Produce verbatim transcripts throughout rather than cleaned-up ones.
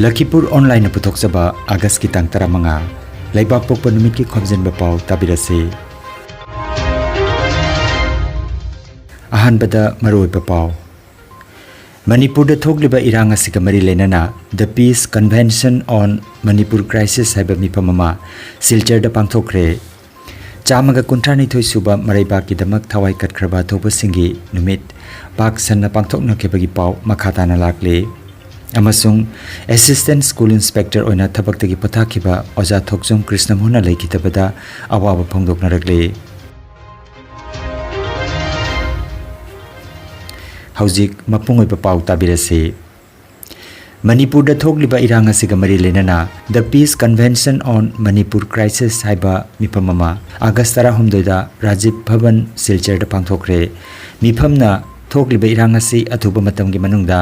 ꯂꯈꯤꯄꯨꯔ ꯑꯣꯟꯂꯥꯏꯟꯅ ꯄꯨꯊꯣꯛꯆꯕ ꯑꯥꯒꯁꯀꯤ ꯇꯥꯡ ꯇꯔꯥꯃꯉꯥ, ꯂꯩꯕꯥꯛ ꯄꯣꯛꯄ ꯅꯨꯃꯤꯠꯀꯤ ꯈꯣꯝꯖꯤꯟꯕ ꯄꯥꯎ ꯇꯥꯕꯤꯔꯁꯤ꯫ ꯑꯍꯥꯟꯕꯗ ꯃꯔꯨꯑꯣꯏꯕ ꯄꯥꯎ꯫ ꯃꯅꯤꯄꯨꯔꯗ ꯊꯣꯛꯂꯤꯕ ꯏꯔꯥꯡ ꯑꯁꯤꯒ ꯃꯔꯤ ꯂꯩꯅꯅ The Peace Convention on Manipur Crisis ꯍꯥꯏꯕ ꯃꯤꯐꯝ ꯑꯃ ꯁꯤꯜꯆꯔꯗ ꯄꯥꯡꯊꯣꯛꯈ꯭ꯔꯦ꯫ ꯆꯥꯝꯃꯒ ꯀꯨꯟꯊ꯭ꯔꯥꯅꯤꯊꯣꯏ ꯁꯨꯕ ꯃꯔꯩꯕꯥꯛꯀꯤꯗꯃꯛ ꯊꯋꯥꯏ ꯀꯠꯈ꯭ꯔꯕ ꯑꯊꯧꯕꯁꯤꯡꯒꯤ ꯅꯨꯃꯤꯠ ꯄꯥꯛ ꯁꯟꯅ ꯄꯥꯡꯊꯣꯛꯅꯈꯤꯕꯒꯤ ꯄꯥꯎ ꯃꯈꯥ ꯇꯥꯅ ꯂꯥꯛꯂꯤ꯫ ꯑꯃꯁꯨꯡ Assistant School Inspector ꯑꯣꯏꯅ ꯊꯕꯛꯇꯒꯤ ꯄꯣꯊꯥꯈꯤꯕ ꯑꯣꯖꯥ ꯊꯣꯛꯆꯣꯝ ꯀ꯭ꯔꯤꯁꯅꯃꯣꯍꯟꯅ ꯂꯩꯈꯤꯗꯕꯗ ꯑꯋꯥꯕ ꯐꯣꯡꯗꯣꯛꯅꯔꯛꯂꯤ꯫ ꯍꯧꯖꯤꯛ ꯃꯄꯨꯡ ꯑꯣꯏꯕ ꯄꯥꯎ ꯇꯥꯕꯤꯔꯁꯤ꯫ ꯃꯅꯤꯄꯨꯔꯗ ꯊꯣꯛꯂꯤꯕ ꯏꯔꯥꯡ ꯑꯁꯤꯒ ꯃꯔꯤ ꯂꯩꯅꯅ The Peace Convention on Manipur Crisis ꯍꯥꯏꯕ ꯃꯤꯐꯝ ꯑꯃ ꯑꯥꯒꯁ ꯇꯔꯥꯍꯨꯝꯗꯣꯏꯗ ꯔꯥꯖꯤꯕ ꯚꯕꯟ ꯁꯤꯜꯆꯔꯗ ꯄꯥꯡꯊꯣꯛꯈ꯭ꯔꯦ꯫ ꯃꯤꯐꯝꯅ ꯊꯣꯛꯂꯤꯕ ꯏꯔꯥꯡ ꯑꯁꯤ ꯑꯊꯨꯕ ꯃꯇꯝꯒꯤ ꯃꯅꯨꯡꯗ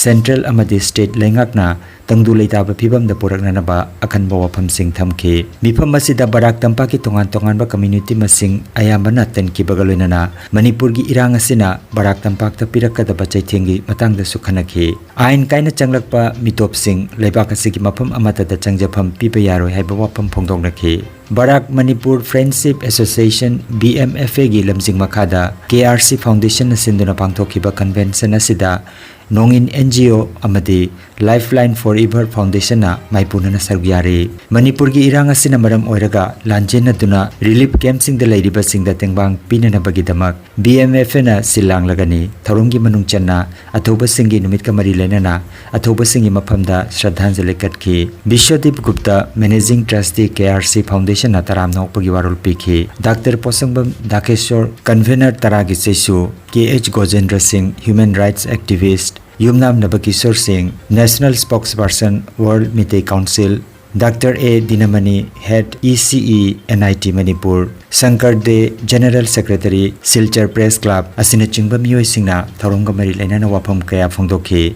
ꯁꯦꯟꯇ꯭ꯔꯦꯜ ꯑꯃꯗꯤ ꯁ꯭ꯇꯦꯠ ꯂꯩꯉꯥꯛꯅ ꯇꯪꯗꯨ ꯂꯩꯇꯥꯕ ꯐꯤꯕꯝꯗ ꯄꯨꯔꯛꯅꯅꯕ ꯑꯀꯟꯕ ꯋꯥꯐꯝꯁꯤꯡ ꯊꯝꯈꯤ꯫ ꯃꯤꯐꯝ ꯑꯁꯤꯗ ꯕꯔꯥꯛ ꯇꯝꯄꯥꯛꯀꯤ ꯇꯣꯉꯥꯟ ꯇꯣꯉꯥꯟꯕ ꯀꯝꯃ꯭ꯌꯨꯅꯤꯇꯤ ꯃꯁꯤꯡ ꯑꯌꯥꯝꯕꯅ ꯇꯤꯟꯈꯤꯕꯒ ꯂꯣꯏꯅꯅ ꯃꯅꯤꯄꯨꯔꯒꯤ ꯏꯔꯥꯡ ꯑꯁꯤꯅ ꯕꯔꯥꯛ ꯇꯝꯄꯥꯛꯇ ꯄꯤꯔꯛꯀꯗꯕ ꯆꯩꯊꯦꯡꯒꯤ ꯃꯇꯥꯡꯗꯁꯨ ꯈꯟꯅꯈꯤ꯫ ꯑꯥꯏꯟ ꯀꯥꯏꯅ ꯆꯪꯂꯛꯄ ꯃꯤꯇꯣꯞꯁꯤꯡ ꯂꯩꯕꯥꯛ ꯑꯁꯤꯒꯤ ꯃꯐꯝ ꯑꯃꯠꯇꯗ ꯆꯪꯖꯐꯝ ꯄꯤꯕ ꯌꯥꯔꯣꯏ ꯍꯥꯏꯕ ꯋꯥꯐꯝ ꯐꯣꯡꯗꯣꯛꯅꯈꯤ꯫ Barak Manipur friendship association, B M F A ꯒꯤ ꯂꯝꯖꯤꯡ ꯃꯈꯥꯗ K R C Foundation ꯅ ꯁꯤꯟꯗꯨꯅ ꯄꯥꯡꯊꯣꯛꯈꯤꯕ convention ꯑꯁꯤꯗ ꯅꯣꯡꯏꯟ N G O ꯑꯃꯗꯤ Lifeline Forever Foundation ꯅ ꯃꯥꯏꯄꯨꯅꯅ ꯁꯔꯨꯛ ꯌꯥꯔꯤ꯫ ꯃꯅꯤꯄꯨꯔꯒꯤ ꯏꯔꯥꯡ ꯑꯁꯤꯅ ꯃꯔꯝ ꯑꯣꯏꯔꯒ ꯂꯥꯟꯖꯦꯟꯅꯗꯨꯅ relief camp ꯁꯤꯡꯗ ꯂꯩꯔꯤꯕꯁꯤꯡꯗ ꯇꯦꯡꯕꯥꯡ ꯄꯤꯅꯅꯕꯒꯤꯗꯃꯛ B M F A ꯅ ꯁꯤꯜ ꯂꯥꯡꯂꯒꯅꯤ꯫ ꯊꯧꯔꯝꯒꯤ ꯃꯅꯨꯡ ꯆꯟꯅ ꯑꯊꯧꯕꯁꯤꯡꯒꯤ ꯅꯨꯃꯤꯠꯀ ꯃꯔꯤ ꯂꯩꯅꯅ ꯑꯊꯧꯕꯁꯤꯡꯒꯤ ꯃꯐꯝꯗ ꯁ꯭ꯔꯗꯥꯟꯖꯂꯤ ꯀꯠꯈꯤ꯫ ꯕꯤꯁ꯭ꯋꯗꯤꯞ Gupta, Managing Trustee K R C Foundation ꯅ ꯇꯔꯥꯝꯅ ꯑꯣꯛꯄꯒꯤ ꯋꯥꯔꯣꯜ ꯄꯤꯈꯤ꯫ ꯗꯥꯛꯇꯔ ꯄꯣꯁꯪꯕꯝ ꯗꯥꯀꯦꯁꯣꯔ, Convener ꯇꯔꯥꯒꯤ ꯆꯩꯁꯨ, K H ꯒꯣꯖꯦꯟꯗ꯭ꯔ ꯁꯤꯡ, Human Rights Activist, ꯌꯨꯝꯅꯥꯝ ꯅꯕꯀꯤꯁꯣꯔ ꯁꯤꯡ, National Spokesperson, World Meitei Council, doctor A Dinamani, Head E C E N I T Manipur, Sankar De, General Secretary, Silchar Press Club ꯑꯁꯤꯅꯆꯤꯡꯕ ꯃꯤꯑꯣꯏꯁꯤꯡꯅ ꯊꯧꯔꯝꯒ ꯃꯔꯤ ꯂꯩꯅꯅ ꯋꯥꯐꯝ ꯀꯌꯥ ꯐꯣꯡꯗꯣꯛꯈꯤ꯫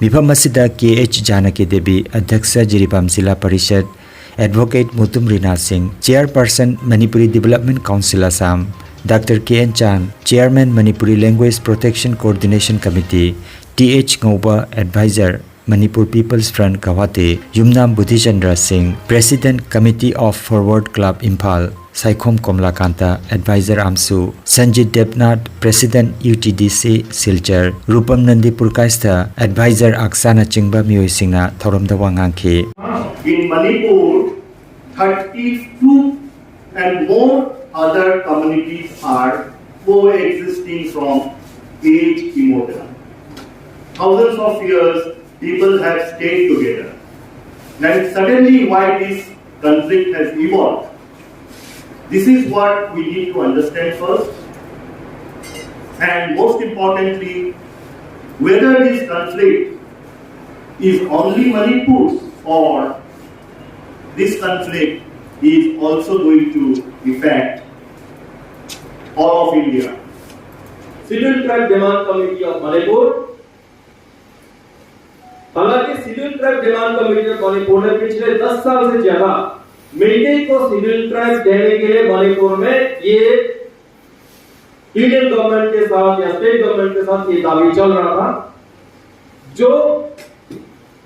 ꯃꯤꯐꯝ ꯑꯁꯤꯗ K H ꯖꯥꯅꯀꯤ ꯗꯦꯕꯤ, ꯑꯗ꯭ꯌꯛꯁ ꯖꯤꯔꯤꯕꯥꯝ ꯖꯤꯂꯥ ꯄꯔꯤꯁꯠ, Advocate ꯃꯨꯇꯨꯝ ꯔꯤꯅꯥ ꯁꯤꯡ, Chairperson Manipuri Development Council Assam, doctor K N Chan, Chairman Manipuri Language Protection Coordination Committee, T H ꯉꯧꯕ, Advisor, Manipur People's Front Guwahati, Yumnam Budhichandra Singh, President Committee of Forward Club Imphal, Saikhom Komlakanta, Advisor AMSU, Sanjit Debnath, President UTDC Silchar, Rupam Nandi Purkaistha, Advisor ACSA ꯅꯆꯤꯡꯕ ꯃꯤꯑꯣꯏꯁꯤꯡꯅ ꯊꯧꯔꯝꯗ ꯋꯥ ꯉꯥꯡꯈꯤ꯫ In Manipur, thirty-two and more other communities are coexisting from age immemorial. Thousands of years, people have stayed together. Then suddenly, why this conflict has evolved? This is what we need to understand first. And most importantly, whether this conflict is only Manipur's or this conflict is also going to affect all of India. Scheduled Tribe Demand Committee of Manipur, हालांकि schedule tribe demand committee of Manipur ने पिछले दस साल से ज्यादा मिट्टी को schedule tribe देने के लिए मणिपुर में ये यूनियन गवर्नमेंट के साथ या स्टेट गवर्नमेंट के साथ ये दावी चल रहा था, जो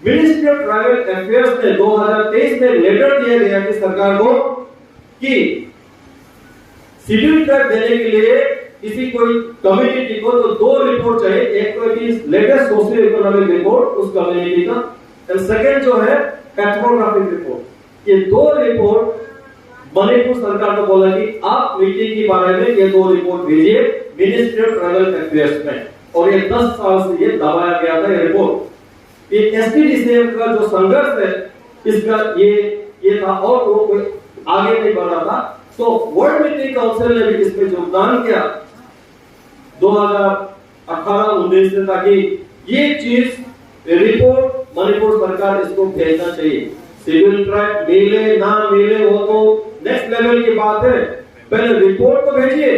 मिनिस्ट्री ऑफ ट्राइबल अफेयर्स ने दो हज़ार तेईस में लेटर दिया गया कि सरकार को कि शेड्यूल ट्राइब देने के लिए किसी कोई कम्युनिटी को तो दो रिपोर्ट चाहिए। एक तो it is latest socio economic report उस कम्युनिटी का, एंड सेकेंड जो है एथनोग्राफिक रिपोर्ट। ये दो रिपोर्ट मणिपुर सरकार को बोला कि आप मिट्टी के बारे में ये दो रिपोर्ट भेजिए मिनिस्ट्री ऑफ ट्राइबल अफेयर्स में, और ये दस साल से ये दबाया गया था ये रिपोर्ट। ये एसटीडीसीएम का जो संघर्ष है, इसका ये ये था और वो कोई आगे नहीं बढ़ रहा था। तो वर्ल्ड मिट्टी काउंसिल ने भी इसमें योगदान किया दो हज़ार अठारह उन्नीस में, ताकि ये चीज रिपोर्ट मणिपुर सरकार इसको भेजना चाहिए। शेड्यूल ट्राइब मिले ना मिले वो तो नेक्स्ट लेवल की बात है, पहले रिपोर्ट तो भेजिए,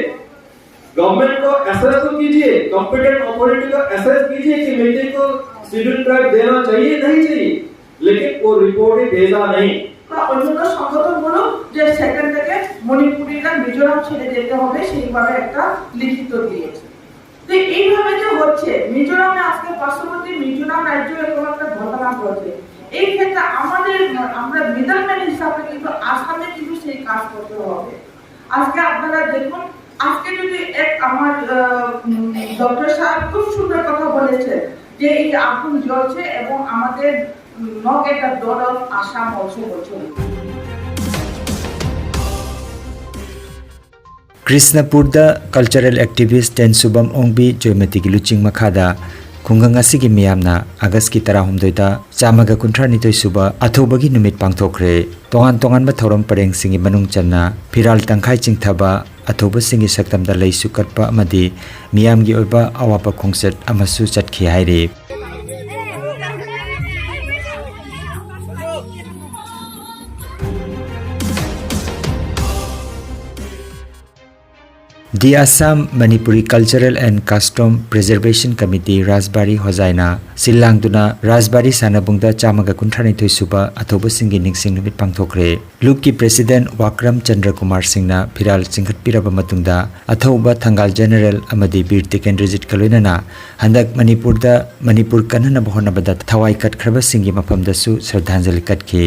गवर्नमेंट को असेस तो कीजिए, कॉम्पिटेंट अथॉरिटी को असेस कीजिए कि मिट्टी को शेड्यूल ट्राइब देना चाहिए नहीं चाहिए, लेकिन वो रिपोर्ट ही भेजा नहीं। বা অন্যান্য সংগঠনগুলো যে সেখান থেকে মণিপুরিরা মিজোরাম ছেড়ে যেতে হবে সেইভাবে একটা লিখিত দিয়েছে। তো এইভাবে যে হচ্ছে, মিজোরামে আজকে পার্শ্ববর্তী মিজোরাম রাজ্যে এরকম একটা ঘটনা ঘটে, এই ক্ষেত্রে আমাদের, আমরা মিডলম্যান হিসাবে কিন্তু আসামে কিন্তু সেই কাজ করতে হবে। আজকে আপনারা দেখুন, আজকে যদি এক আমার ডক্টর সাহেব খুব সুন্দর কথা বলেছেন যে এই আগুন জ্বলছে এবং আমাদের knock at the door of Assam also বলছে। Krishnapurda cultural activist Tensubam Ongbi Joymatigꯤ ꯂꯨꯆꯤꯡ ꯃꯈꯥꯗ ꯈꯨꯡꯒꯪ ꯑꯁꯤꯒꯤ ꯃꯤꯌꯥꯝꯅ ꯑꯥꯒꯁꯀꯤ ꯇꯔꯥꯍꯨꯝꯗꯣꯏꯗ ꯆꯥꯝꯃꯒ ꯀꯨꯟꯊ꯭ꯔꯥꯅꯤꯊꯣꯏ ꯁꯨꯕ ꯑꯊꯧꯕꯒꯤ ꯅꯨꯃꯤꯠ ꯄꯥꯡꯊꯣꯛꯈ꯭ꯔꯦ꯫ ꯇꯣꯉꯥꯟ ꯇꯣꯉꯥꯟꯕ ꯊꯧꯔꯝ ꯄꯔꯦꯡꯁꯤꯡꯒꯤ ꯃꯅꯨꯡ ꯆꯟꯅ ꯐꯤꯔꯥꯜ ꯇꯪꯈꯥꯏ ꯆꯤꯡꯊꯕ, ꯑꯊꯧꯕꯁꯤꯡꯒꯤ ꯁꯛꯇꯝꯗ ꯂꯩꯁꯨ ꯀꯠꯄ ꯑꯃꯗꯤ ꯃꯤꯌꯥꯝꯒꯤ ꯑꯣꯏꯕ ꯑꯋꯥꯕ ꯈꯣꯡꯆꯠ ꯑꯃꯁꯨ ꯆꯠꯈꯤ ꯍꯥꯏꯔꯤ꯫ The Assam Manipuri Cultural and Custom Preservation Committee ꯔꯥꯖꯕꯥꯔꯤ ꯍꯣꯖꯥꯏꯅ ꯁꯤꯜ ꯂꯥꯡꯗꯨꯅ ꯔꯥꯖꯕꯥꯔꯤ ꯁꯥꯟꯅꯕꯨꯡꯗ ꯆꯥꯝꯃꯒ ꯀꯨꯟꯊ꯭ꯔꯥꯅꯤꯊꯣꯏ ꯁꯨꯕ ꯑꯊꯧꯕꯁꯤꯡꯒꯤ ꯅꯤꯡꯁꯤꯡ ꯅꯨꯃꯤꯠ ꯄꯥꯡꯊꯣꯛꯈ꯭ꯔꯦ꯫ ꯂꯨꯞꯀꯤ ꯄ꯭ꯔꯦꯁꯤꯗꯦꯟꯠ ꯋꯥꯀ꯭ꯔꯝ ꯆꯟꯗ꯭ꯔ ꯀꯨꯃꯥꯔ ꯁꯤꯡꯅ ꯐꯤꯔꯥꯜ ꯆꯤꯡꯈꯠꯄꯤꯔꯕ ꯃꯇꯨꯡꯗ ꯑꯊꯧꯕ ꯊꯪꯒꯥꯜ ꯖꯦꯅꯔꯦꯜ ꯑꯃꯗꯤ ꯕꯤꯔ ꯇꯤꯀꯦꯟꯗ꯭ꯔꯖꯤꯠꯀ ꯂꯣꯏꯅꯅ ꯍꯟꯗꯛ ꯃꯅꯤꯄꯨꯔꯗ ꯃꯅꯤꯄꯨꯔ ꯀꯟꯅꯅꯕ ꯍꯣꯠꯅꯕꯗ ꯊꯋꯥꯏ ꯀꯠꯈ꯭ꯔꯕꯁꯤꯡꯒꯤ ꯃꯐꯝꯗꯁꯨ ꯁ꯭ꯔꯗꯥꯟꯖꯂꯤ ꯀꯠꯈꯤ꯫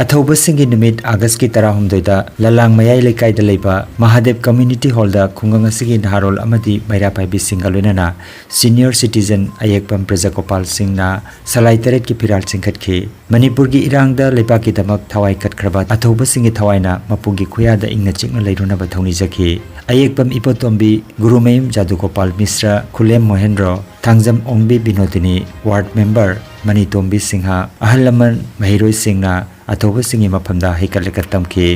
ꯑꯊꯧꯕꯁꯤꯡꯒꯤ ꯅꯨꯃꯤꯠ ꯑꯥꯒꯁꯀꯤ ꯇꯔꯥꯍꯨꯝꯗꯣꯏꯗ ꯂꯂꯥꯡ ꯃꯌꯥꯏ ꯂꯩꯀꯥꯏꯗ ꯂꯩꯕ ꯃꯍꯥꯗꯦꯕ ꯀꯝꯃ꯭ꯌꯨꯅꯤꯇꯤ ꯍꯣꯜꯗ ꯈꯨꯡꯒꯪ ꯑꯁꯤꯒꯤ ꯅꯍꯥꯔꯣꯜ ꯑꯃꯗꯤ ꯃꯩꯔꯥ ꯄꯥꯏꯕꯤꯁꯤꯡꯒ ꯂꯣꯏꯅꯅ ꯁꯤꯅꯤꯌꯔ ꯁꯤꯇꯤꯖꯟ ꯑꯌꯦꯛꯄꯝ ꯕ꯭ꯔꯖꯒꯣꯄꯥꯜ ꯁꯤꯡꯅ ꯁꯂꯥꯏ ꯇꯔꯦꯠꯀꯤ ꯐꯤꯔꯥꯜ ꯆꯤꯡꯈꯠꯈꯤ꯫ ꯃꯅꯤꯄꯨꯔꯒꯤ ꯏꯔꯥꯡꯗ ꯂꯩꯕꯥꯛꯀꯤꯗꯃꯛ ꯊꯋꯥꯏ ꯀꯠꯈ꯭ꯔꯕ ꯑꯊꯧꯕꯁꯤꯡꯒꯤ ꯊꯋꯥꯏꯅ ꯃꯄꯨꯒꯤ ꯈꯨꯌꯥꯗ ꯏꯪꯅ ꯆꯤꯛꯅ ꯂꯩꯔꯨꯅꯕ ꯊꯧꯅꯤꯖꯈꯤ꯫ ꯑꯌꯦꯛꯄꯝ ꯏꯕꯣꯇꯣꯝꯕꯤ, ꯒꯨꯔꯨꯃꯌꯨꯝ ꯖꯥꯗꯨꯒꯣꯄꯥꯜ ꯃꯤꯁ꯭ꯔ, ꯈꯨꯂꯦꯝ ꯃꯣꯍꯦꯟꯗ꯭ꯔꯣ, ꯊꯥꯡꯖꯝ ꯑꯣꯡꯕꯤ ꯕꯤꯅꯣꯗꯤꯅꯤ, ꯋꯥꯔꯗ ꯃꯦꯝꯕꯔ ꯃꯅꯤꯇꯣꯝꯕꯤ ꯁꯤꯡꯍ, ꯑꯍꯜ ꯂꯃꯟ, ꯃꯍꯩꯔꯣꯏꯁꯤꯡꯅ ꯑꯊꯧꯕꯁꯤꯡꯒꯤ ꯃꯐꯝꯗ ꯍꯩꯀꯠ ꯂꯩꯀꯠ ꯇꯝꯈꯤ꯫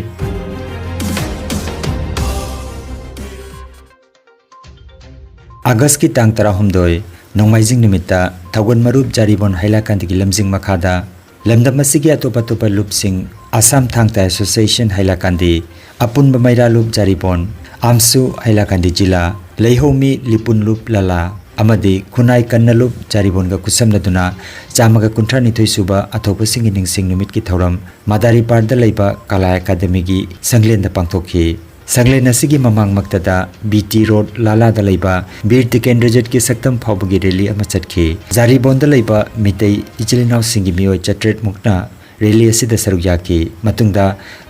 ꯑꯥꯒꯁꯀꯤ ꯇꯥꯡ ꯇꯔꯥꯍꯨꯝꯗꯣꯏ, ꯅꯣꯡꯃꯥꯏꯖꯤꯡ ꯅꯨꯃꯤꯠꯇ ꯊꯧꯒꯜ ꯃꯔꯨꯞ ꯖꯥꯔꯤꯕꯣꯟ ꯍꯩꯂꯥꯀꯥꯟꯗꯒꯤ ꯂꯝꯖꯤꯡ ꯃꯈꯥꯗ ꯂꯝꯗꯝ ꯑꯁꯤꯒꯤ ꯑꯇꯣꯞ ꯑꯇꯣꯞꯄ ꯂꯨꯞꯁꯤꯡ ꯑꯁꯥꯝ ꯊꯥꯡ ꯇꯥ ꯑꯦꯁꯣꯁꯤꯌꯦꯁꯟ ꯍꯥꯏꯂꯥꯀꯥꯟꯗꯤ, ꯑꯄꯨꯟꯕ ꯃꯩꯔꯥꯂꯨꯞ ꯖꯥꯔꯤꯕꯣꯟ, ꯑꯝꯁꯨ ꯍꯥꯏꯂꯥꯀꯥꯟꯗꯤ ꯖꯤꯂꯥ, ꯂꯩꯍꯧꯃꯤ ꯂꯤꯄꯨꯟꯂꯨꯞ ꯂꯥꯂꯥ ꯑꯃꯗꯤ ꯈꯨꯟꯅꯥꯏ ꯀꯟꯅꯂꯨꯞ ꯖꯥꯔꯤꯕꯣꯟꯒ ꯈꯨꯠꯁꯝꯅꯗꯨꯅ ꯆꯥꯝꯃꯒ ꯀꯨꯟꯊ꯭ꯔꯥ ꯅꯤꯊꯣꯏ ꯁꯨꯕ ꯑꯊꯣꯛꯄꯁꯤꯡꯒꯤ ꯅꯤꯡꯁꯤꯡ ꯅꯨꯃꯤꯠꯀꯤ ꯊꯧꯔꯝ ꯃꯗꯥꯔꯤꯄꯥꯔꯗ ꯂꯩꯕ ꯀꯂꯥ ꯑꯦꯀꯥꯗꯃꯤꯒꯤ ꯁꯪꯂꯦꯟꯗ ꯄꯥꯡꯊꯣꯛꯈꯤ꯫ ꯁꯪꯂꯦꯟ ꯑꯁꯤꯒꯤ ꯃꯃꯥꯡꯃꯛꯇꯗ ꯕꯤ ꯇꯤ ꯔꯣꯗ ꯂꯥꯂꯥꯗ ꯂꯩꯕ ꯕꯤꯔ ꯇꯤꯀꯦꯟꯗ꯭ꯔꯖꯤꯠꯀꯤ ꯁꯛꯇꯝ ꯐꯥꯎꯕꯒꯤ ꯔꯦꯂꯤ ꯑꯃ ꯆꯠꯈꯤ꯫ ꯖꯥꯔꯤꯕꯣꯟꯗ ꯂꯩꯕ ꯃꯤꯇꯩ ꯏꯆꯤꯜ ꯏꯅꯥꯎꯁꯤꯡꯒꯤ ꯃꯤꯑꯣꯏ ꯆꯥꯇ꯭ꯔꯦꯠ ꯃꯨꯛꯅ ꯔꯦꯂꯤ ꯑꯁꯤꯗ ꯁꯔꯨꯛ ꯌꯥꯈꯤ꯫ ꯃꯇꯨꯡꯗ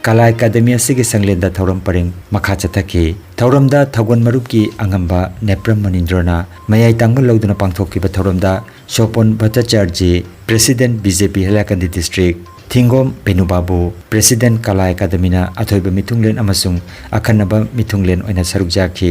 ꯀꯂꯥ ꯑꯦꯀꯥꯗꯃꯤ ꯑꯁꯤꯒꯤ ꯁꯪꯂꯦꯟꯗ ꯊꯧꯔꯝ ꯄꯔꯦꯡ ꯃꯈꯥ ꯆꯠꯊꯈꯤ꯫ ꯊꯧꯔꯝꯗ ꯊꯧꯒꯣꯟ ꯃꯔꯨꯞꯀꯤ ꯑꯉꯝꯕ ꯅꯦꯄ꯭ꯔꯝ ꯃꯅꯤꯟꯗ꯭ꯔꯣꯅ ꯃꯌꯥꯏ ꯇꯥꯡꯕ ꯂꯧꯗꯨꯅ ꯄꯥꯡꯊꯣꯛꯈꯤꯕ ꯊꯧꯔꯝꯗ ꯁꯣꯄꯣꯟ ꯚꯠꯇꯥꯆꯥꯔꯖꯤ, ꯄ꯭ꯔꯦꯁꯤꯗꯦꯟꯠ ꯕꯤ ꯖꯦ ꯄꯤ ꯍꯥꯏꯂꯥꯀꯟꯗꯤ ꯗꯤꯁꯇ꯭ꯔꯤꯛ, ꯊꯤꯡꯒꯣꯝ ꯕꯦꯅꯨꯕꯥꯕꯨ, ꯄ꯭ꯔꯦꯁꯤꯗꯦꯟꯠ ꯀꯂꯥ ꯑꯦꯀꯥꯗꯃꯤꯅ ꯑꯊꯣꯏꯕ ꯃꯤꯊꯨꯡꯂꯦꯟ ꯑꯃꯁꯨꯡ ꯑꯈꯟꯅꯕ ꯃꯤꯊꯨꯡꯂꯦꯟ ꯑꯣꯏꯅ ꯁꯔꯨꯛ ꯌꯥꯈꯤ꯫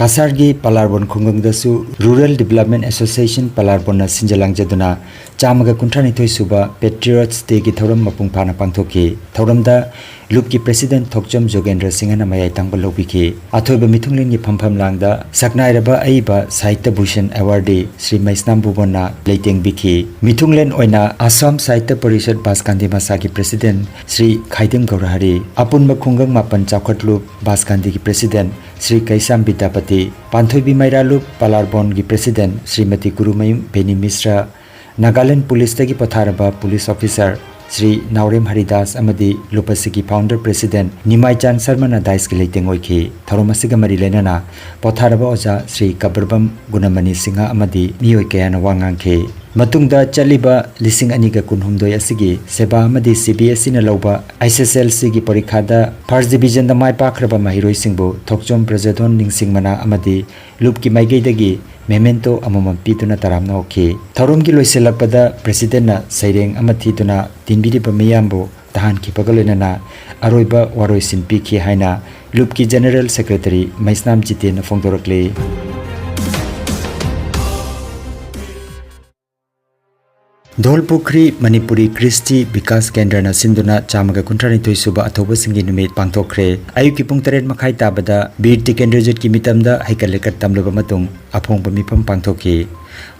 ꯀꯁꯥꯔꯒꯤ ꯄꯂꯥꯔꯕꯣꯟ ꯈꯨꯡꯒꯪꯗꯁꯨ ꯔꯨꯔꯦꯜ ꯗꯤꯕꯦꯂꯞꯃꯦꯟ ꯑꯦꯁꯣꯁꯤꯌꯦꯁꯟ ꯄꯂꯥꯔꯕꯣꯟꯅ ꯁꯤꯟꯖ ꯂꯥꯡꯖꯗꯨꯅ ꯆꯥꯝꯃꯒ ꯀꯨꯟꯊ꯭ꯔꯥ ꯅꯤꯊꯣꯏ ꯁꯨꯕ ꯄꯦꯇ꯭ꯔꯤꯌꯣꯠꯁ ꯗꯦꯒꯤ ꯊꯧꯔꯝ ꯃꯄꯨꯡ ꯐꯥꯅ ꯄꯥꯡꯊꯣꯛꯈꯤ꯫ ꯊꯧꯔꯝꯗ ꯂꯨꯞꯀꯤ ꯄ꯭ꯔꯦꯁꯤꯗꯦꯟꯠ ꯊꯣꯛꯆꯣꯝ ꯖꯣꯒꯦꯟꯗ꯭ꯔ ꯁꯤꯡꯍꯅ ꯃꯌꯥꯏ ꯇꯥꯡꯕ ꯂꯧꯕꯤꯈꯤ꯫ ꯑꯊꯣꯏꯕ ꯃꯤꯊꯨꯡꯂꯦꯟꯒꯤ ꯐꯝꯐꯝ ꯂꯥꯡꯗ ꯁꯛꯅꯥꯏꯔꯕ ꯑꯏꯕ ꯁꯥꯍꯤꯇ꯭ꯌ ꯚꯨꯁꯟ ꯑꯦꯋꯥꯔꯗꯤ ꯁ꯭ꯔꯤ ꯃꯩꯁꯅꯥꯝ ꯚꯨꯕꯣꯟꯅ ꯂꯩꯇꯦꯡꯕꯤꯈꯤ꯫ ꯃꯤꯊꯨꯡꯂꯦꯟ ꯑꯣꯏꯅ ꯑꯁꯥꯝ ꯁꯥꯍꯤꯇ꯭ꯌ ꯄꯔꯤꯁꯠ ꯕꯥꯁꯀꯥꯟꯗꯤ ꯃꯁꯥꯒꯤ ꯄ꯭ꯔꯦꯁꯤꯗꯦꯟꯠ ꯁ꯭ꯔꯤ ꯈꯥꯏꯗꯦꯝ ꯒꯧꯔꯍꯔꯤ, ꯑꯄꯨꯟꯕ ꯈꯨꯡꯒꯪ ꯃꯥꯄꯟ ꯆꯥꯎꯈꯠꯂꯨꯞ ꯕꯥꯁꯀꯥꯟꯗꯤꯒꯤ ꯄ꯭ꯔꯦꯁꯤꯗꯦꯟꯠ ꯁ꯭ꯔꯤ ꯀꯩꯁꯥꯝ ꯕꯤꯗ꯭ꯌꯥꯄꯇꯤ, ꯄꯥꯟꯊꯣꯏꯕꯤ ꯃꯩꯔꯥꯂꯨꯞ ꯄꯂꯥꯔꯕꯣꯟꯒꯤ ꯄ꯭ꯔꯦꯁꯤꯗꯦꯟꯠ ꯁ꯭ꯔꯤꯃꯇꯤ ꯀꯨꯔꯨꯃꯌꯨꯝ ꯕꯦꯅꯤ ꯃꯤꯁ꯭ꯔ, ꯅꯥꯒꯥꯂꯦꯟ ꯄꯨꯂꯤꯁꯇꯒꯤ ꯄꯣꯊꯥꯔꯕ ꯄꯨꯂꯤꯁ ꯑꯣꯐꯤꯁꯥꯔ ꯁ꯭ꯔꯤ ꯅꯥꯎꯔꯦꯝ ꯍꯔꯤꯗꯥꯁ ꯑꯃꯗꯤ ꯂꯨꯄꯁꯤꯒꯤ ꯐꯥꯎꯟꯗꯔ ꯄ꯭ꯔꯦꯁꯤꯗꯦꯟꯠ ꯅꯤꯃꯥꯏꯆꯥꯟ ꯁꯔꯃꯅ ꯗꯥꯏꯁꯀꯤ ꯂꯩꯇꯦꯡ ꯑꯣꯏꯈꯤ꯫ ꯊꯧꯔꯝ ꯑꯁꯤꯒ ꯃꯔꯤ ꯂꯩꯅꯅ ꯄꯣꯊꯥꯔꯕ ꯑꯣꯖꯥ ꯁ꯭ꯔꯤ ꯀꯕꯔꯕꯝ ꯒꯨꯅꯃꯅꯤ ꯁꯤꯡꯍ ꯑꯃꯗꯤ ꯃꯤꯑꯣꯏ ꯀꯌꯥꯅ ꯋꯥ ꯉꯥꯡꯈꯤ꯫ ꯃꯇꯨꯡꯗ ꯆꯠꯂꯤꯕ ꯂꯤꯁꯤꯡ ꯑꯅꯤꯒ ꯀꯨꯟꯍꯨꯝꯗꯣꯏ ꯑꯁꯤꯒꯤ ꯁꯦꯕꯥ ꯑꯃꯗꯤ ꯁꯤ ꯕꯤ ꯑꯦꯁ ꯏꯅ ꯂꯧꯕ ꯑꯦꯁ ꯑꯦꯁ ꯑꯦꯜ ꯁꯤꯒꯤ ꯄꯔꯤꯈꯥꯗ ꯐꯥꯔꯁ ꯗꯤꯕꯤꯖꯟꯗ ꯃꯥꯏ ꯄꯥꯛꯈ꯭ꯔꯕ ꯃꯍꯩꯔꯣꯏꯁꯤꯡꯕꯨ ꯊꯣꯛꯆꯣꯝ ꯄ꯭ꯔꯖꯥꯙꯣꯟ ꯅꯤꯡꯁꯤꯡ ꯃꯅꯥ ꯑꯃꯗꯤ ꯂꯨꯞꯀꯤ ꯃꯥꯏꯀꯩꯗꯒꯤ ꯃꯦꯃꯦꯟꯇꯣ ꯑꯃꯃꯝ ꯄꯤꯗꯨꯅ ꯇꯔꯥꯝꯅ ꯑꯣꯛꯈꯤ꯫ ꯊꯧꯔꯝꯒꯤ ꯂꯣꯏꯁꯤꯜꯂꯛꯄꯗ ꯄ꯭ꯔꯦꯁꯤꯗꯦꯟꯠꯅ ꯁꯩꯔꯦꯡ ꯑꯃ ꯊꯤꯗꯨꯅ ꯇꯤꯟꯕꯤꯔꯤꯕ ꯃꯤꯌꯥꯝꯕꯨ ꯇꯥꯍꯟꯈꯤꯕꯒ ꯂꯣꯏꯅꯅ ꯑꯔꯣꯏꯕ ꯋꯥꯔꯣꯏꯁꯤꯟ ꯄꯤꯈꯤ ꯍꯥꯏꯅ ꯂꯨꯞꯀꯤ General Secretary ꯃꯩꯁꯅꯥꯝ ꯖꯤꯇꯦꯟꯅ ꯐꯣꯡꯗꯣꯔꯛꯂꯤ꯫ ꯙꯣꯜꯄꯨꯈ꯭ꯔꯤ ꯃꯅꯤꯄꯨꯔꯤ ꯀ꯭ꯔꯤꯁꯇꯤ ꯕꯤꯀꯥꯁ ꯀꯦꯟꯗ꯭ꯔꯅ ꯁꯤꯟꯗꯨꯅ ꯆꯥꯝꯃꯒ ꯀꯨꯟꯊ꯭ꯔꯥ ꯅꯤꯊꯣꯏ ꯁꯨꯕ ꯑꯊꯧꯕꯁꯤꯡꯒꯤ ꯅꯨꯃꯤꯠ ꯄꯥꯡꯊꯣꯛꯈ꯭ꯔꯦ꯫ ꯑꯌꯨꯛꯀꯤ ꯄꯨꯡ ꯇꯔꯦꯠ ꯃꯈꯥꯏ ꯇꯥꯕꯗ ꯕꯤꯔ ꯇꯤꯀꯦꯟꯗ꯭ꯔꯖꯤꯠꯀꯤ ꯃꯤꯇꯝꯗ ꯍꯩꯀꯠ ꯂꯩꯀꯠ ꯇꯝꯂꯕ ꯃꯇꯨꯡ ꯑꯐꯣꯡꯕ ꯃꯤꯐꯝ ꯄꯥꯡꯊꯣꯛꯈꯤ꯫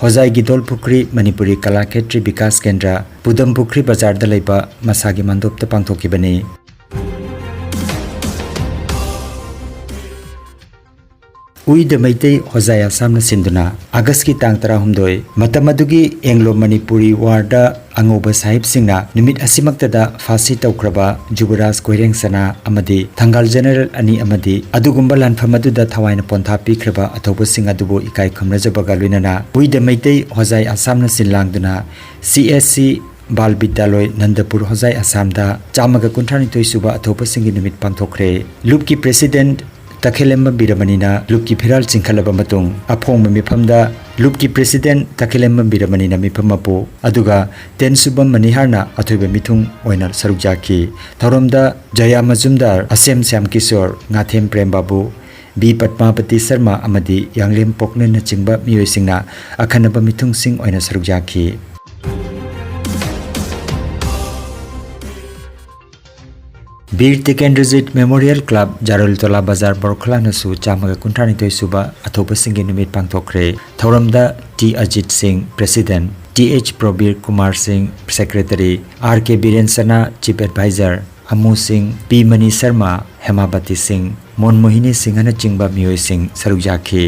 ꯍꯣꯖꯥꯏꯒꯤ ꯙꯣꯜꯄꯨꯈ꯭ꯔꯤ ꯃꯅꯤꯄꯨꯔꯤ ꯀꯂꯥ ꯈꯦꯇ꯭ꯔꯤ ꯕꯤꯀꯥꯁ ꯀꯦꯟꯗ꯭ꯔ, ꯄꯨꯗꯝꯄꯨꯈ꯭ꯔꯤ ꯕꯖꯥꯔꯗ ꯂꯩꯕ ꯃꯁꯥꯒꯤ ꯃꯟꯗꯣꯞꯇ ꯄꯥꯡꯊꯣꯛꯈꯤꯕꯅꯤ꯫ We the Meitei ꯍꯣꯖꯥꯏ ꯑꯁꯥꯝꯅ ꯁꯤꯟꯗꯨꯅ ꯑꯥꯒꯁꯀꯤ ꯇꯥꯡ ꯇꯔꯥꯍꯨꯝꯗꯣꯏ, ꯃꯇꯝ ꯑꯗꯨꯒꯤ ꯑꯦꯡꯂꯣ ꯃꯅꯤꯄꯨꯔꯤ ꯋꯥꯔꯗ ꯑꯉꯧꯕ ꯁꯥꯍꯤꯕꯁꯤꯡꯅ ꯅꯨꯃꯤꯠ ꯑꯁꯤꯃꯛꯇꯗ ꯐꯥꯁꯤ ꯇꯧꯈ꯭ꯔꯕ ꯖꯨꯕꯔꯥꯖ ꯀꯣꯏꯔꯦꯡ ꯁꯅꯥ ꯑꯃꯗꯤ ꯊꯪꯒꯥꯜ ꯖꯦꯅꯔꯦꯜ ꯑꯅꯤ ꯑꯃꯗꯤ ꯑꯗꯨꯒꯨꯝꯕ ꯂꯥꯟꯐꯝ ꯑꯗꯨꯗ ꯊꯋꯥꯏꯅ ꯄꯣꯟꯊꯥ ꯄꯤꯈ꯭ꯔꯕ ꯑꯊꯧꯕꯁꯤꯡ ꯑꯗꯨꯕꯨ ꯏꯀꯥꯏ ꯈꯨꯝꯅꯖꯕꯒ ꯂꯣꯏꯅꯅ We the Meitei ꯍꯣꯖꯥꯏ ꯑꯁꯥꯝꯅ ꯁꯤꯟ ꯂꯥꯡꯗꯨꯅ C S C ꯕꯥꯜ ꯕꯤꯗ꯭ꯌꯥꯂꯣꯏ ꯅꯟꯗꯄꯨꯔ ꯍꯣꯖꯥꯏ ꯑꯁꯥꯝꯗ ꯆꯥꯝꯃꯒ ꯀꯨꯟꯊ꯭ꯔꯥ ꯅꯤꯊꯣꯏ ꯁꯨꯕ ꯑꯊꯧꯕꯁꯤꯡꯒꯤ ꯅꯨꯃꯤꯠ ꯄꯥꯡꯊꯣꯛꯈ꯭ꯔꯦ꯫ ꯂꯨꯞꯀꯤ President ꯇꯈꯦꯂꯦꯝꯕ ꯕꯤꯔꯃꯅꯤꯅ ꯂꯨꯞꯀꯤ ꯐꯤꯔꯥꯜ ꯆꯤꯡꯈꯠꯂꯕ ꯃꯇꯨꯡ ꯑꯐꯣꯡꯕ ꯃꯤꯐꯝꯗ ꯂꯨꯞꯀꯤ President ꯇꯈꯦꯂꯦꯝꯕ ꯕꯤꯔꯃꯅꯤꯅ ꯃꯤꯐꯝ ꯃꯄꯨ, ꯑꯗꯨꯒ ꯇꯦꯟꯁꯨꯕꯝ ꯃꯅꯤꯍꯥꯔꯅ ꯑꯊꯣꯏꯕ ꯃꯤꯊꯨꯡ ꯑꯣꯏꯅ ꯁꯔꯨꯛ ꯌꯥꯈꯤ꯫ ꯊꯧꯔꯝꯗ ꯖꯌꯥ ꯃꯖꯨꯝꯗꯥꯔ, ꯑꯁꯦꯝ ꯁ꯭ꯌꯥꯝ ꯀꯤꯁꯣꯔ, ꯉꯥꯊꯦꯝ ꯄ꯭ꯔꯦꯝ ꯕꯥꯕꯨ, ꯕꯤ ꯄꯗꯃꯥꯕꯇꯤ ꯁꯔꯃ ꯑꯃꯗꯤ ꯌꯥꯡꯂꯦꯝ ꯄꯣꯛꯅꯦꯟꯅꯆꯤꯡꯕ ꯃꯤꯑꯣꯏꯁꯤꯡꯅ ꯑꯈꯟꯅꯕ ꯃꯤꯊꯨꯡꯁꯤꯡ ꯑꯣꯏꯅ ꯁꯔꯨꯛ ꯌꯥꯈꯤ꯫ ꯕꯤꯔ ꯇꯤꯀꯦꯟꯗ꯭ꯔꯖꯤꯠ Memorial Club, ꯖꯥꯔꯨꯜꯇꯣꯂꯥ ꯕꯖꯥꯔ, ꯕꯣꯔꯈꯂꯥꯅꯁꯨ ꯆꯥꯝꯃꯒ ꯀꯨꯟꯊ꯭ꯔꯥ ꯅꯤꯊꯣꯏ ꯁꯨꯕ ꯑꯊꯧꯕꯁꯤꯡꯒꯤ ꯅꯨꯃꯤꯠ ꯄꯥꯡꯊꯣꯛꯈ꯭ꯔꯦ꯫ ꯊꯧꯔꯝꯗ ꯇꯤ ꯑꯖꯤꯠ ꯁꯤꯡ, President, ꯇꯤ ꯑꯩꯆ ꯄ꯭ꯔꯕꯤꯔ ꯀꯨꯃꯥꯔ ꯁꯤꯡ, Secretary, ꯑꯥꯔ ꯀꯦ ꯕꯤꯔꯦꯟ ꯁꯅꯥ, Chief Advisor, ꯑꯃꯨ ꯁꯤꯡ, ꯄꯤ ꯃꯅꯤ ꯁꯔꯃ, ꯍꯦꯃꯥꯕꯇꯤ ꯁꯤꯡ, ꯃꯣꯟ ꯃꯣꯍꯤꯅꯤ ꯁꯤꯡꯍꯅꯆꯤꯡꯕ ꯃꯤꯑꯣꯏꯁꯤꯡ ꯁꯔꯨꯛ ꯌꯥꯈꯤ꯫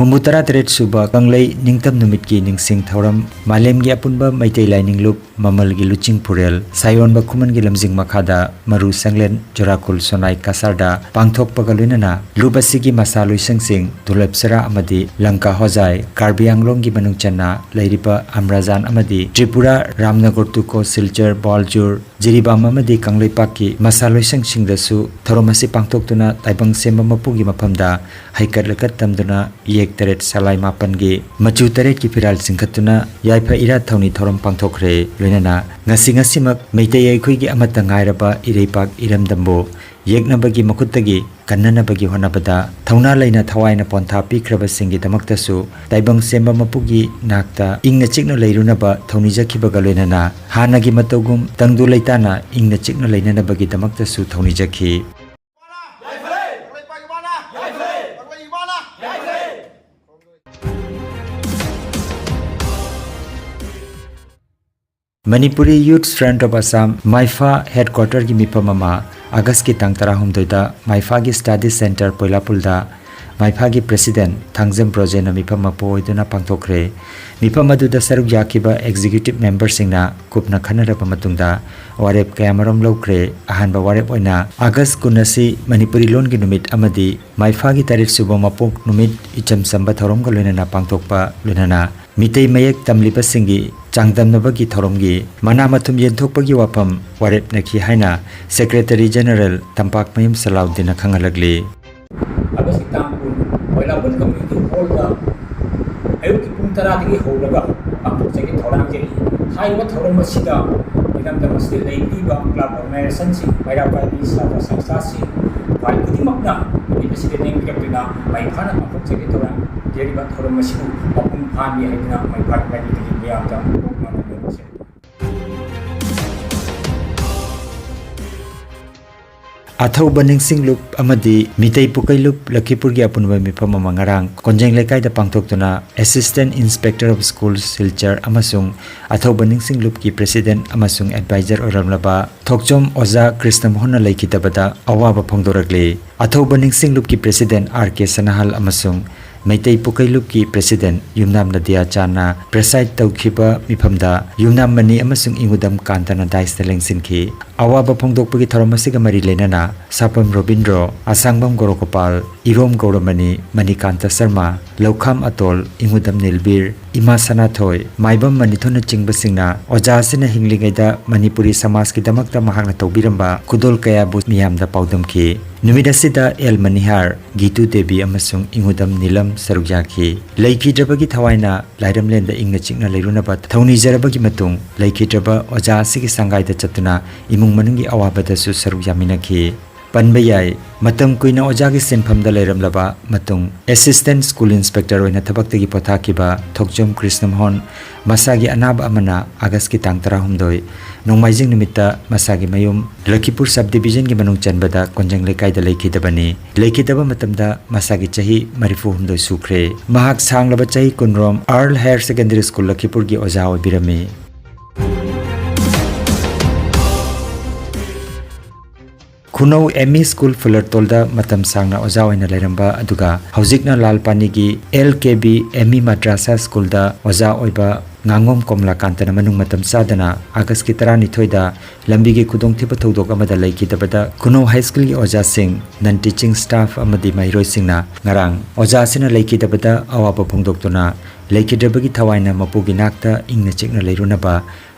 ꯍꯨꯝꯐꯨ ꯇꯔꯥ ꯇꯔꯦꯠ ꯁꯨꯕ ꯀꯪꯂꯩ ꯅꯤꯡꯇꯝ ꯅꯨꯃꯤꯠꯀꯤ ꯅꯤꯡꯁꯤꯡ ꯊꯧꯔꯝ ꯃꯥꯂꯦꯝꯒꯤ ꯑꯄꯨꯟꯕ ꯃꯩꯇꯩ ꯂꯥꯏꯅꯤꯡ ꯂꯨꯞ ꯃꯃꯜꯒꯤ ꯂꯨꯆꯤꯡ ꯄꯨꯔꯦꯜ, ꯁꯥꯌꯣꯟꯕ ꯈꯨꯃꯟꯒꯤ ꯂꯝꯖꯤꯡ ꯃꯈꯥꯗ ꯃꯔꯨ ꯁꯪꯂꯦꯟ ꯖꯣꯔꯥꯀꯨꯜ ꯁꯣꯅꯥꯏ ꯀꯁꯥꯔꯗ ꯄꯥꯡꯊꯣꯛꯄꯒ ꯂꯣꯏꯅꯅ ꯂꯨꯞ ꯑꯁꯤꯒꯤ ꯃꯁꯥ ꯂꯣꯏꯁꯪꯁꯤꯡ ꯗꯨꯂꯦꯞꯁꯔꯥ ꯑꯃꯗꯤ ꯂꯪꯀꯥ ꯍꯣꯖꯥꯏ, ꯀꯥꯔꯕꯤ ꯑꯪꯂꯣꯡꯒꯤ ꯃꯅꯨꯡ ꯆꯟꯅ ꯂꯩꯔꯤꯕ ꯑꯝꯔꯥꯖꯥꯟ ꯑꯃꯗꯤ ꯇ꯭ꯔꯤꯄꯨꯔꯥ, ꯔꯥꯝꯅꯒꯔ ꯇꯨꯀꯣ, ꯁꯤꯜꯆꯔ, ꯕꯥꯜꯖꯨꯔ, ꯖꯤꯔꯤꯕꯥꯝ ꯑꯃꯗꯤ ꯀꯪꯂꯩꯄꯥꯛꯀꯤ ꯃꯁꯥ ꯂꯣꯏꯁꯪꯁꯤꯡꯗꯁꯨ ꯊꯧꯔꯝ ꯑꯁꯤ ꯄꯥꯡꯊꯣꯛꯇꯨꯅ ꯇꯥꯏꯕꯪ ꯁꯦꯝꯕ ꯃꯄꯨꯒꯤ ꯃꯐꯝꯗ ꯍꯩꯀꯠ ꯂꯩꯀꯠ ꯇꯝꯗꯨꯅ ꯌꯦꯛ ꯇꯔꯦꯠ ꯁꯂꯥꯏ ꯃꯥꯄꯟꯒꯤ ꯃꯆꯨ ꯇꯔꯦꯠꯀꯤ ꯐꯤꯔꯥꯜ ꯆꯤꯡꯈꯠꯇꯨꯅ ꯌꯥꯏꯐ ꯏꯔꯥꯠ ꯊꯧꯅꯤ ꯊꯧꯔꯝ ꯄꯥꯡꯊꯣꯛꯈ꯭ꯔꯦ꯫ ꯂꯣꯏꯅꯅ ꯉꯁꯤ ꯉꯁꯤꯃꯛ ꯃꯩꯇꯩ ꯑꯩꯈꯣꯏꯒꯤ ꯑꯃꯠꯇ ꯉꯥꯏꯔꯕ ꯏꯔꯩꯄꯥꯛ ꯏꯔꯝꯗꯝꯕꯨ ꯌꯦꯛꯅꯕꯒꯤ ꯃꯍꯨꯠꯇꯒꯤ ꯀꯟꯅꯅꯕꯒꯤ ꯍꯣꯠꯅꯕꯗ ꯊꯧꯅꯥ ꯂꯩꯅ ꯊꯋꯥꯏꯅ ꯄꯣꯟꯊꯥ ꯄꯤꯈ꯭ꯔꯕꯁꯤꯡꯒꯤꯗꯃꯛꯇꯁꯨ ꯇꯥꯏꯕꯪ ꯁꯦꯝꯕ ꯃꯄꯨꯒꯤ ꯅꯥꯛꯇ ꯏꯪꯅ ꯆꯤꯛꯅ ꯂꯩꯔꯨꯅꯕ ꯊꯧꯅꯤꯖꯈꯤꯕꯒ ꯂꯣꯏꯅꯅ ꯍꯥꯟꯅꯒꯤ ꯃꯇꯧꯒꯨꯝ ꯇꯪꯗꯨ ꯂꯩꯇꯥꯅ ꯏꯪꯅ ꯆꯤꯛꯅ ꯂꯩꯅꯅꯕꯒꯤꯗꯃꯛꯇꯁꯨ ꯊꯧꯅꯤꯖꯈꯤ꯫ Manipuri Youth Front of Assam, ꯃꯥꯏꯐꯥ headquarterꯒꯤ ꯃꯤꯐꯝ ꯑꯃ ꯑꯥꯒꯁꯀꯤ ꯇꯥꯡ ꯇꯔꯥꯍꯨꯝꯗꯣꯏꯗ ꯃꯥꯏꯐꯥꯒꯤ study centre ꯄꯣꯏꯂꯥꯄꯨꯜꯗ ꯃꯥꯏꯐꯥꯒꯤ president ꯊꯥꯡꯖꯝ ꯕ꯭ꯔꯣꯖꯦꯟꯅ ꯃꯤꯐꯝ ꯃꯄꯨ ꯑꯣꯏꯗꯨꯅ ꯄꯥꯡꯊꯣꯛꯈ꯭ꯔꯦ꯫ ꯃꯤꯐꯝ ꯑꯗꯨꯗ ꯁꯔꯨꯛ ꯌꯥꯈꯤꯕ executive memberꯁꯤꯡꯅ ꯀꯨꯞꯅ ꯈꯟꯅꯔꯕ ꯃꯇꯨꯡꯗ ꯋꯥꯔꯦꯞ ꯀꯌꯥꯃꯔꯨꯝ ꯂꯧꯈ꯭ꯔꯦ꯫ ꯑꯍꯥꯟꯕ ꯋꯥꯔꯦꯞ ꯑꯣꯏꯅ ꯑꯥꯒꯁ ꯀꯨꯟ ꯑꯁꯤ ꯃꯅꯤꯄꯨꯔꯤ ꯂꯣꯟꯒꯤ ꯅꯨꯃꯤꯠ ꯑꯃꯗꯤ ꯃꯥꯏꯐꯥꯒꯤ ꯇꯔꯦꯠ ꯁꯨꯕ ꯃꯄꯣꯛ ꯅꯨꯃꯤꯠ ꯏꯆꯝ ꯆꯝꯕ ꯊꯧꯔꯝꯒ ꯂꯣꯏꯅꯅ ꯄꯥꯡꯊꯣꯛꯄ, ꯂꯣꯏꯅꯅ ꯃꯤꯇꯩ ꯃꯌꯦꯛ ꯇꯝꯂꯤꯕꯁꯤꯡꯒꯤ ꯆꯥꯡꯗꯝꯅꯕꯒꯤ ꯊꯧꯔꯝꯒꯤ ꯃꯅꯥ ꯃꯊꯨꯝ ꯌꯦꯟꯊꯣꯛꯄꯒꯤ ꯋꯥꯐꯝ ꯋꯥꯔꯦꯞꯅꯈꯤ ꯍꯥꯏꯅ Secretary General ꯇꯝꯄꯥꯛꯃꯌꯨꯝ ꯁꯂꯥꯎꯗꯤꯟꯅ ꯈꯪꯍꯜꯂꯛꯂꯤ꯫ ꯑꯥꯒꯁꯀꯤ ꯇꯥꯡ ꯀꯨꯟ, ꯀꯣꯏꯂꯥꯄꯨꯜ community hallꯗ ꯑꯌꯨꯛꯀꯤ ꯄꯨꯡ ꯇꯔꯥꯗꯒꯤ ꯍꯧꯔꯒ ꯄꯥꯡꯊꯣꯛꯆꯒꯦ ꯊꯧꯔꯥꯡꯖꯔꯤ꯫ ꯍꯥꯏꯔꯤꯕ ꯊꯧꯔꯝ ꯑꯁꯤꯗ ꯏꯔꯝꯗꯝ ꯑꯁꯤꯗ ꯂꯩꯕꯤꯕ club organizationꯁꯤꯡ, ꯃꯩꯔꯥ ꯄꯥꯏꯕꯤ ꯁꯥꯇ꯭ꯔ ꯁꯪꯁꯊꯥꯁꯤꯡ, ꯈ꯭ꯋꯥꯏ ꯈꯨꯗꯤꯡꯃꯛꯅ ꯅꯨꯃꯤꯠ ꯑꯁꯤꯗ ꯂꯦꯡꯕꯤꯔꯛꯇꯨꯅ ꯃꯩ ꯐꯥꯅ ꯄꯥꯡꯊꯣꯛꯆꯒꯦ ꯊꯧꯔꯥꯡꯖꯔꯤꯕ ꯊꯧꯔꯝ ꯑꯁꯤꯕꯨ ꯃꯄꯨꯡ ꯐꯥꯍꯟꯕꯤ ꯍꯥꯏꯗꯨꯅ ꯃꯩ ꯐꯥꯅ ꯃꯥꯏꯀꯩꯗꯒꯤ ꯃꯌꯥꯝꯗ ꯍꯣꯡꯅꯅ ꯂꯧꯖꯔꯤ꯫ ꯑꯊꯧꯕ ꯅꯤꯡꯁꯤꯡ ꯂꯨꯞ ꯑꯃꯗꯤ ꯃꯤꯇꯩ ꯄꯨꯀꯩ ꯂꯨꯞ ꯂꯈꯤꯄꯨꯔꯒꯤ ꯑꯄꯨꯟꯕ ꯃꯤꯐꯝ ꯑꯃ ꯉꯔꯥꯡ ꯀꯣꯟꯖꯦꯡ ꯂꯩꯀꯥꯏꯗ ꯄꯥꯡꯊꯣꯛꯇꯨꯅ Assistant Inspector of Schools Silchar ꯑꯃꯁꯨꯡ ꯑꯊꯧꯕ ꯅꯤꯡꯁꯤꯡ ꯂꯨꯞꯀꯤ president ꯑꯃꯁꯨꯡ advisor ꯑꯣꯏꯔꯝꯂꯕ ꯊꯣꯛꯆꯣꯝ ꯑꯣꯖꯥ ꯀ꯭ꯔꯤꯁꯅꯃꯣꯍꯟꯅ ꯂꯩꯈꯤꯗꯕꯗ ꯑꯋꯥꯕ ꯐꯣꯡꯗꯣꯔꯛꯂꯤ꯫ ꯑꯊꯧꯕ ꯅꯤꯡꯁꯤꯡ ꯂꯨꯞꯀꯤ president ꯑꯥꯔ ꯀꯦ ꯁꯅꯥꯍꯜ ꯑꯃꯁꯨꯡ ꯃꯩꯇꯩ ꯄꯨꯀꯩꯂꯨꯞꯀꯤ president ꯌꯨꯝꯅꯥꯝ ꯅꯗꯤꯌꯥꯆꯥꯟꯅ preside ꯇꯧꯈꯤꯕ ꯃꯤꯐꯝꯗ ꯌꯨꯝꯅꯥꯝ ꯃꯅꯤ ꯑꯃꯁꯨꯡ ꯏꯉꯨꯗꯝ ꯀꯥꯟꯇꯅ dais ꯇ ꯂꯦꯡꯁꯤꯟꯈꯤ꯫ ꯑꯋꯥꯕ ꯐꯣꯡꯗꯣꯛꯄꯒꯤ ꯊꯧꯔꯝ ꯑꯁꯤꯒ ꯃꯔꯤ ꯂꯩꯅꯅ ꯁꯥꯄꯝ ꯔꯣꯕꯤꯟꯗ꯭ꯔꯣ, ꯑꯁꯥꯡꯕꯝ ꯒꯣꯔꯣꯒꯣꯄꯥꯜ, ꯏꯔꯣꯝ ꯒꯧꯔꯃꯅꯤ, ꯃꯅꯤꯀꯥꯟꯇ ꯁꯔꯃ, ꯂꯧꯈꯥꯝ ꯑꯇꯣꯜ, ꯏꯉꯨꯗꯝ ꯅꯤꯜꯕꯤꯔ, ꯏꯃꯥ ꯁꯅꯥꯊꯣꯏ, ꯃꯥꯏꯕꯝ ꯃꯅꯤꯊꯣꯟꯅꯆꯤꯡꯕꯁꯤꯡꯅ ꯑꯣꯖꯥ ꯑꯁꯤꯅ ꯍꯤꯡꯂꯤꯉꯩꯗ ꯃꯅꯤꯄꯨꯔꯤ ꯁꯃꯥꯖꯀꯤꯗꯃꯛꯇ ꯃꯍꯥꯛꯅ ꯇꯧꯕꯤꯔꯝꯕ ꯈꯨꯗꯣꯜ ꯀꯌꯥꯕꯨ ꯃꯤꯌꯥꯝꯗ ꯄꯥꯎꯗꯝꯈꯤ꯫ ꯅꯨꯃꯤꯠ ꯑꯁꯤꯗ ꯑꯦꯜ ꯃꯅꯤꯍꯥꯔ, ꯒꯤꯇꯨ ꯗꯦꯕꯤ ꯑꯃꯁꯨꯡ ꯏꯉꯨꯗꯝ ꯅꯤꯂꯝ ꯁꯔꯨꯛ ꯌꯥꯈꯤ꯫ ꯂꯩꯈꯤꯗ꯭ꯔꯕꯒꯤ ꯊꯋꯥꯏꯅ ꯂꯥꯏꯔꯝꯂꯦꯟꯗ ꯏꯪꯅ ꯆꯤꯛꯅ ꯂꯩꯔꯨꯅꯕ ꯊꯧꯅꯤꯖꯔꯕꯒꯤ ꯃꯇꯨꯡ, ꯂꯩꯈꯤꯗ꯭ꯔꯕ ꯑꯣꯖꯥ ꯑꯁꯤꯒꯤ ꯁꯪꯒꯥꯏꯗ ꯆꯠꯇꯨꯅ ꯏꯃꯨꯡ ꯃꯅꯨꯡꯒꯤ ꯑꯋꯥꯕꯗꯁꯨ ꯁꯔꯨꯛ ꯌꯥꯃꯤꯟꯅꯈꯤ꯫ ꯄꯟꯕ ꯌꯥꯏ, ꯃꯇꯝ ꯀꯨꯏꯅ ꯑꯣꯖꯥꯒꯤ ꯁꯤꯟꯐꯝꯗ ꯂꯩꯔꯝꯂꯕ ꯃꯇꯨꯡ assistant school inspector ꯑꯣꯏꯅ ꯊꯕꯛꯇꯒꯤ ꯄꯣꯊꯥꯈꯤꯕ ꯊꯣꯛꯆꯣꯝ ꯀ꯭ꯔꯤꯁꯅꯃꯣꯍꯟ ꯃꯁꯥꯒꯤ ꯑꯅꯥꯕ ꯑꯃꯅ ꯑꯥꯒꯁꯀꯤ ꯇꯥꯡ ꯇꯔꯥꯍꯨꯝꯗꯣꯏ, ꯅꯣꯡꯃꯥꯏꯖꯤꯡ ꯅꯨꯃꯤꯠꯇ ꯃꯁꯥꯒꯤ ꯃꯌꯨꯝ ꯂꯈꯤꯄꯨꯔ sub division ꯒꯤ ꯃꯅꯨꯡ ꯆꯟꯕꯗ ꯀꯣꯟꯖꯪ ꯂꯩꯀꯥꯏꯗ ꯂꯩꯈꯤꯗꯕꯅꯤ꯫ ꯂꯩꯈꯤꯗꯕ ꯃꯇꯝꯗ ꯃꯁꯥꯒꯤ ꯆꯍꯤ ꯃꯔꯤꯐꯨ ꯍꯨꯝꯗꯣꯏ ꯁꯨꯈ꯭ꯔꯦ꯫ ꯃꯍꯥꯛ ꯁꯥꯡꯂꯕ ꯆꯍꯤ ꯀꯨꯟꯔꯣꯝ Earle Higher Secondary School ꯂꯈꯤꯄꯨꯔꯒꯤ ꯑꯣꯖꯥ ꯑꯣꯏꯕꯤꯔꯝꯃꯤ꯫ ꯈꯨꯅꯧ ꯑꯦꯝ ꯏ ꯁ꯭ꯀꯨꯜ ꯐꯨꯂꯔꯇꯣꯜꯗ ꯃꯇꯝ ꯁꯥꯡꯅ ꯑꯣꯖꯥ ꯑꯣꯏꯅ ꯂꯩꯔꯝꯕ ꯑꯗꯨꯒ ꯍꯧꯖꯤꯛꯅ ꯂꯥꯜ ꯄꯥꯅꯤꯒꯤ ꯑꯦꯜ ꯀꯦ ꯕꯤ ꯑꯦꯝ ꯏ ꯃꯗ꯭ꯔꯥꯁꯥ ꯁ꯭ꯀꯨꯜꯗ ꯑꯣꯖꯥ ꯑꯣꯏꯕ ꯉꯥꯉꯣꯝ ꯀꯣꯝꯂꯥꯀꯥꯟꯇꯅ ꯃꯅꯨꯡ ꯃꯇꯝ ꯆꯥꯗꯅ ꯑꯥꯒꯁꯀꯤ ꯇꯔꯥꯅꯤꯊꯣꯏꯗ ꯂꯝꯕꯤꯒꯤ ꯈꯨꯗꯣꯡꯊꯤꯕ ꯊꯧꯗꯣꯛ ꯑꯃꯗ ꯂꯩꯈꯤꯗꯕꯗ ꯈꯨꯅꯧ ꯍꯥꯏ ꯁ꯭ꯀꯨꯜꯒꯤ ꯑꯣꯖꯥꯁꯤꯡ, non teaching staff ꯑꯃꯗꯤ ꯃꯍꯩꯔꯣꯏꯁꯤꯡꯅ ꯉꯔꯥꯡ ꯑꯣꯖꯥ ꯑꯁꯤꯅ ꯂꯩꯈꯤꯗꯕꯗ ꯑꯋꯥꯕ ꯐꯣꯡꯗꯣꯛꯇꯨꯅ ꯂꯩꯈꯤꯗ꯭ꯔꯕꯒꯤ ꯊꯋꯥꯏꯅ ꯃꯄꯨꯒꯤ ꯅꯥꯛꯇ ꯏꯪꯅ ꯆꯤꯛꯅ ꯂꯩꯔꯨꯅꯕ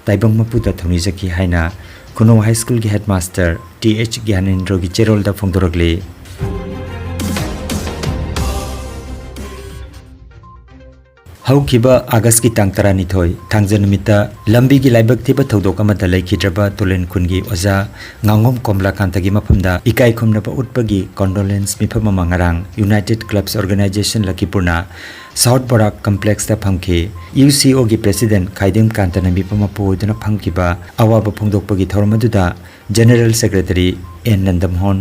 ꯇꯥꯏꯕꯪ ꯃꯄꯨꯗ ꯊꯧꯅꯤꯖꯈꯤ ꯍꯥꯏꯅ ꯈꯨꯅꯧ ꯍꯥꯏ ꯁ꯭ꯀꯨꯜꯒꯤ headmaster ꯇꯤ ꯑꯩꯆ ꯒ꯭ꯌꯥꯅꯦꯟꯗ꯭ꯔꯣꯒꯤ ꯆꯦꯔꯣꯜꯗ ꯐꯣꯡꯗꯣꯔꯛꯂꯤ꯫ ꯍꯧꯈꯤꯕ ꯑꯥꯒꯁꯀꯤ ꯇꯥꯡ ꯇꯔꯥꯅꯤꯊꯣꯏ, ꯊꯥꯡꯖ ꯅꯨꯃꯤꯠꯇ ꯂꯝꯕꯤꯒꯤ ꯂꯥꯏꯕꯛ ꯊꯤꯕ ꯊꯧꯗꯣꯛ ꯑꯃꯗ ꯂꯩꯈꯤꯗ꯭ꯔꯕ ꯇꯨꯂꯦꯟ ꯈꯨꯟꯒꯤ ꯑꯣꯖꯥ ꯉꯥꯉꯣꯝ ꯀꯣꯝꯂꯥꯀꯥꯟꯇꯒꯤ ꯃꯐꯝꯗ ꯏꯀꯥꯏ ꯈꯨꯝꯅꯕ ꯎꯠꯄꯒꯤ condolence ꯃꯤꯐꯝ ꯑꯃ ꯉꯔꯥꯡ United Clubs Organization ꯂꯈꯤꯄꯨꯔꯅ South Barak Complex ꯇ ꯐꯝꯈꯤ꯫ ꯌꯨ ꯁꯤ ꯑꯣ ꯒꯤ president ꯈꯥꯏꯗꯤꯝ ꯀꯥꯟꯇꯅ ꯃꯤꯐꯝ ꯑꯃ ꯄꯨꯑꯣꯏꯗꯨꯅ ꯐꯝꯈꯤꯕ ꯑꯋꯥꯕ ꯐꯣꯡꯗꯣꯛꯄꯒꯤ ꯊꯧꯔꯝ ꯑꯗꯨꯗ General Secretary N Nandamohan,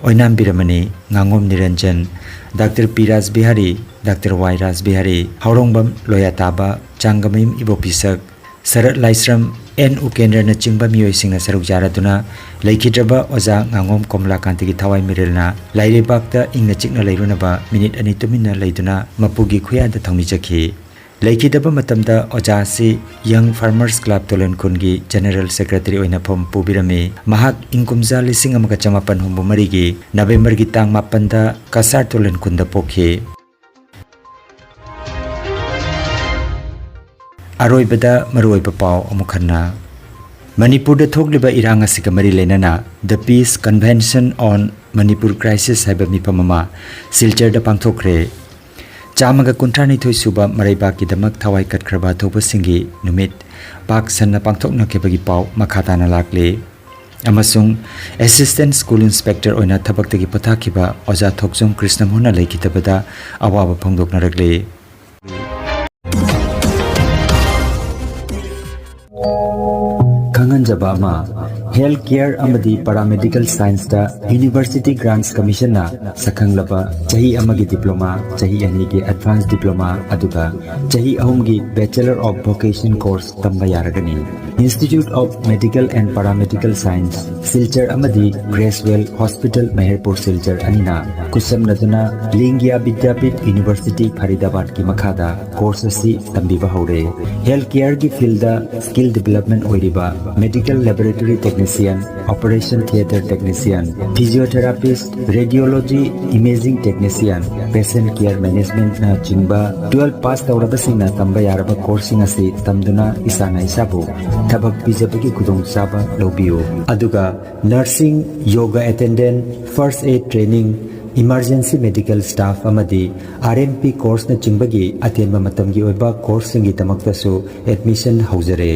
Oinam Biramani, ꯉꯥꯉꯣꯝ Niranjan, doctor P Rajbihari, doctor Y Rajbihari, Haorongbam Loyatab, Changamayum Ibopishak, Sarat Laishram, N ꯎꯀꯦꯟꯗ꯭ꯔꯅꯆꯤꯡꯕ ꯃꯤꯑꯣꯏꯁꯤꯡꯅ ꯁꯔꯨꯛ ꯌꯥꯔꯗꯨꯅ ꯂꯩꯈꯤꯗ꯭ꯔꯕ ꯑꯣꯖꯥ ꯉꯥꯉꯣꯝ ꯀꯣꯃꯂꯥꯀꯥꯟꯇꯒꯤ ꯊꯋꯥꯏ ꯃꯤꯔꯦꯜꯅ ꯂꯥꯏꯔꯩꯕꯥꯛꯇ ꯏꯪꯅ ꯆꯤꯛꯅ ꯂꯩꯔꯨꯅꯕ ꯃꯤꯅꯤꯠ ꯑꯅꯤ ꯇꯨꯃꯤꯟꯅ ꯂꯩꯗꯨꯅ ꯃꯄꯨꯒꯤ ꯈꯨꯌꯥꯗ ꯊꯧꯅꯤꯖꯈꯤ꯫ ꯂꯩꯈꯤꯗꯕ ꯃꯇꯝꯗ ꯑꯣꯖꯥ ꯑꯁꯤ Young Farmers Club ꯇꯣꯂꯦꯟꯈꯨꯟꯒꯤ General Secretary ꯑꯣꯏꯅ ꯐꯝ ꯄꯨꯕꯤꯔꯝꯃꯤ꯫ ꯃꯍꯥꯛ ꯏꯪ ꯀꯨꯝꯖꯥ ꯂꯤꯁꯤꯡ ꯑꯃꯒ ꯆꯃꯥꯄꯟ ꯍꯨꯝꯐꯨ ꯃꯔꯤꯒꯤ ꯅꯕꯦꯝꯕꯔꯒꯤ ꯇꯥꯡ ꯃꯥꯄꯟꯗ ꯀꯁꯥꯔ ꯇꯣꯂꯦꯟꯈꯨꯟꯗ ꯄꯣꯛꯈꯤ꯫ ꯑꯔꯣꯏꯕꯗ ꯃꯔꯨꯑꯣꯏꯕ ꯄꯥꯎ ꯑꯃꯨꯛ ꯍꯟꯅ꯫ ꯃꯅꯤꯄꯨꯔꯗ ꯊꯣꯛꯂꯤꯕ ꯏꯔꯥꯡ ꯑꯁꯤꯒ ꯃꯔꯤ ꯂꯩꯅꯅ The Peace Convention on Manipur Crisis ꯍꯥꯏꯕ ꯃꯤꯐꯝ ꯑꯃ ꯁꯤꯜꯆꯔꯗ ꯄꯥꯡꯊꯣꯛꯈ꯭ꯔꯦ꯫ ꯆꯥꯝꯃꯒ ꯀꯨꯟꯊ꯭ꯔꯥꯅꯤꯊꯣꯏ ꯁꯨꯕ ꯃꯔꯩꯕꯥꯛꯀꯤꯗꯃꯛ ꯊꯋꯥꯏ ꯀꯠꯈ꯭ꯔꯕ ꯊꯧꯕꯁꯤꯡꯒꯤ ꯅꯨꯃꯤꯠ ꯄꯥꯛ ꯁꯟꯅ ꯄꯥꯡꯊꯣꯛꯅꯈꯤꯕꯒꯤ ꯄꯥꯎ ꯃꯈꯥ ꯇꯥꯅ ꯂꯥꯛꯂꯤ꯫ ꯑꯃꯁꯨꯡ Assistant School Inspector ꯑꯣꯏꯅ ꯊꯕꯛꯇꯒꯤ ꯄꯣꯊꯥꯈꯤꯕ ꯑꯣꯖꯥ ꯊꯣꯛꯆꯣꯝ ꯀ꯭ꯔꯤꯁꯅꯃꯣꯍꯟꯅ ꯂꯩꯈꯤꯗꯕꯗ ꯑꯋꯥꯕ ꯐꯣꯡꯗꯣꯛꯅꯔꯛꯂꯤ꯫ ꯈꯪꯍꯟꯖꯕ ꯑꯃ, Health Care ꯑꯃꯗꯤ Paramedical Scienceꯇ University Grants Commissionꯅ ꯁꯛꯈꯪꯂꯕ ꯆꯍꯤ ꯑꯃꯒꯤ diploma, ꯆꯍꯤ ꯑꯅꯤꯒꯤ advance diploma, ꯑꯗꯨꯒ ꯆꯍꯤ ꯑꯍꯨꯝꯒꯤ Bachelor of Vocation course ꯇꯝꯕ ꯌꯥꯔꯒꯅꯤ꯫ Institute of Medical and Paramedical Science, Silchar ꯑꯃꯗꯤ Gracewell Hospital ꯃꯍꯦꯔꯄꯨꯔ ꯁꯤꯜꯆꯔ ꯑꯅꯤꯅ ꯈꯨꯠꯁꯝꯅꯗꯨꯅ ꯂꯤꯡꯒꯤꯌꯥ ꯕꯤꯗ꯭ꯌꯥꯄꯤꯊ University ꯐꯔꯤꯗꯥꯕꯥꯗꯀꯤ ꯃꯈꯥꯗ course ꯑꯁꯤ ꯇꯝꯕꯤꯕ ꯍꯧꯔꯦ꯫ Health Careꯒꯤ fieldꯗ skill development ꯑꯣꯏꯔꯤꯕ Medical Laboratory Technician, Operation Theatre Technician, Physiotherapist, Radiology, Imaging Technician, Patient Care Managementꯅꯆꯤꯡꯕ twelve pass ꯇꯧꯔꯕꯁꯤꯡꯅ ꯇꯝꯕ ꯌꯥꯔꯕ courseꯁꯤꯡ ꯑꯁꯤ ꯇꯝꯗꯨꯅ ꯏꯁꯥꯅ ꯏꯁꯥꯕꯨ ꯊꯕꯛ ꯄꯤꯖꯕꯒꯤ ꯈꯨꯗꯣꯡꯆꯥꯕ ꯂꯧꯕꯤꯌꯨ꯫ ꯑꯗꯨꯒ nursing, yoga attendant, first aid training, emergency medical staff ꯑꯃꯗꯤ R M P courseꯅꯆꯤꯡꯕꯒꯤ ꯑꯇꯦꯟꯕ ꯃꯇꯝꯒꯤ ꯑꯣꯏꯕ courseꯁꯤꯡꯒꯤꯗꯃꯛꯇꯁꯨ admission ꯍꯧꯖꯔꯦ꯫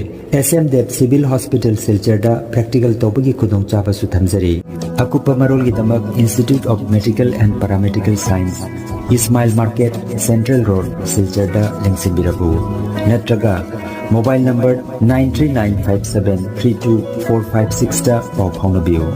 S M Dev Civil Hospital ꯁꯤꯜꯆꯔꯗ practical ꯇꯧꯕꯒꯤ ꯈꯨꯗꯣꯡꯆꯥꯕꯁꯨ ꯊꯝꯖꯔꯤ꯫ ꯑꯀꯨꯞꯄ ꯃꯔꯣꯜꯒꯤꯗꯃꯛ Institute of Medical and Paramedical Science, Ismail Market, Central Road, ꯁꯤꯜꯆꯔꯗ ꯂꯦꯡꯁꯤꯟꯕꯤꯔꯛꯎ꯫ ꯅꯠꯇ꯭ꯔꯒ mobile number nine three nine five seven three two four five sixꯇ ꯄꯥꯎ ꯐꯥꯎꯅꯕꯤꯌꯨ꯫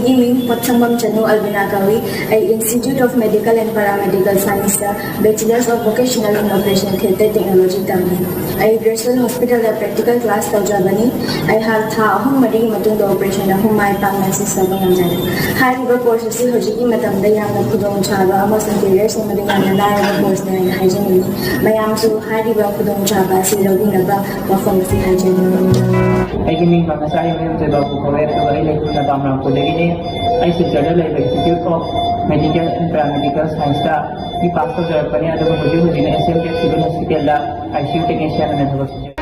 ꯑꯩ ꯃꯤꯡ ꯄꯣꯠꯁꯪꯕꯝ ꯆꯅꯨ ꯑꯜꯕꯤꯅꯥ ꯀꯧꯏ꯫ ꯑꯩ Institute of Medical and Paramedical Science ꯇ Bachelors of Vocational in Operation Theatre Technology ꯇꯝꯃꯤ꯫ ꯑꯩ ꯒ꯭ꯔꯦꯁꯟ ꯍꯣꯁꯄꯤꯇꯥꯜꯗ ꯄ꯭ꯔꯦꯛꯇꯤꯀꯦꯜ ꯀ꯭ꯂꯥꯁ ꯇꯧꯖꯕꯅꯤ꯫ ꯑꯩꯍꯥꯛ ꯊꯥ ꯑꯍꯨꯝ ꯃꯔꯤꯒꯤ ꯃꯇꯨꯡꯗ ꯑꯣꯄꯔꯦꯁꯟ ꯑꯍꯨꯝ ꯃꯥꯏ ꯄꯥꯛꯅ ꯁꯤꯁ ꯇꯧꯕ ꯉꯝꯖꯔꯦ꯫ ꯍꯥꯏꯔꯤꯕ ꯀꯣꯔꯁ ꯑꯁꯤ ꯍꯧꯖꯤꯛꯀꯤ ꯃꯇꯝꯗ ꯌꯥꯝꯅ ꯈꯨꯗꯣꯡꯆꯥꯕ ꯑꯃꯁꯨꯡ ꯀꯦꯔꯤꯌꯔ ꯁꯦꯝꯕꯗ ꯌꯥꯝꯅ ꯂꯥꯏꯔꯕ ꯀꯣꯔꯁꯅꯤ ꯍꯥꯏꯅ ꯍꯥꯏꯖꯅꯤꯡꯏ꯫ ꯃꯌꯥꯝꯁꯨ ꯍꯥꯏꯔꯤꯕ ꯈꯨꯗꯣꯡꯆꯥꯕ ꯑꯁꯤ ꯂꯧꯕꯤꯅꯕ ꯋꯥꯐꯝ ꯑꯁꯤ ꯍꯥꯏꯖꯅꯤꯡꯏ꯫ ꯑꯩꯒꯤ ꯃꯤꯡ ꯃꯃꯁꯥ ꯌꯨꯝꯖꯩꯕ ꯀꯧꯏ꯫ ꯑꯩ ꯂꯩꯐꯝꯅ ꯕꯥꯝꯔꯥꯝꯄꯨꯔꯗꯒꯤꯅꯤ꯫ ꯑꯩ ꯁꯤꯜꯆꯔꯗ ꯂꯩꯕ Institute of Medical and Paramedical Science ꯇ ꯕꯤ ꯄꯥꯁ ꯇꯧꯖꯔꯛꯄꯅꯤ, ꯑꯗꯨꯒ ꯍꯧꯖꯤꯛ ꯍꯧꯖꯤꯛꯅ S M K Civil Hospital the I C U technician ꯑꯣꯏꯅ ꯊꯕꯛ ꯁꯨꯖꯔꯤ꯫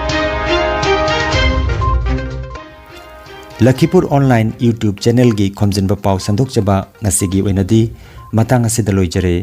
ꯂꯈꯤꯄꯨꯔ ꯑꯣꯟꯂꯥꯏꯟ YouTube ꯆꯦꯅꯦꯜꯒꯤ ꯈꯣꯝꯖꯤꯟꯕ ꯄꯥꯎ ꯁꯟꯗꯣꯛꯆꯕ ꯉꯁꯤꯒꯤ ꯑꯣꯏꯅꯗꯤ ꯃꯇꯥꯡ ꯑꯁꯤꯗ ꯂꯣꯏꯖꯔꯦ꯫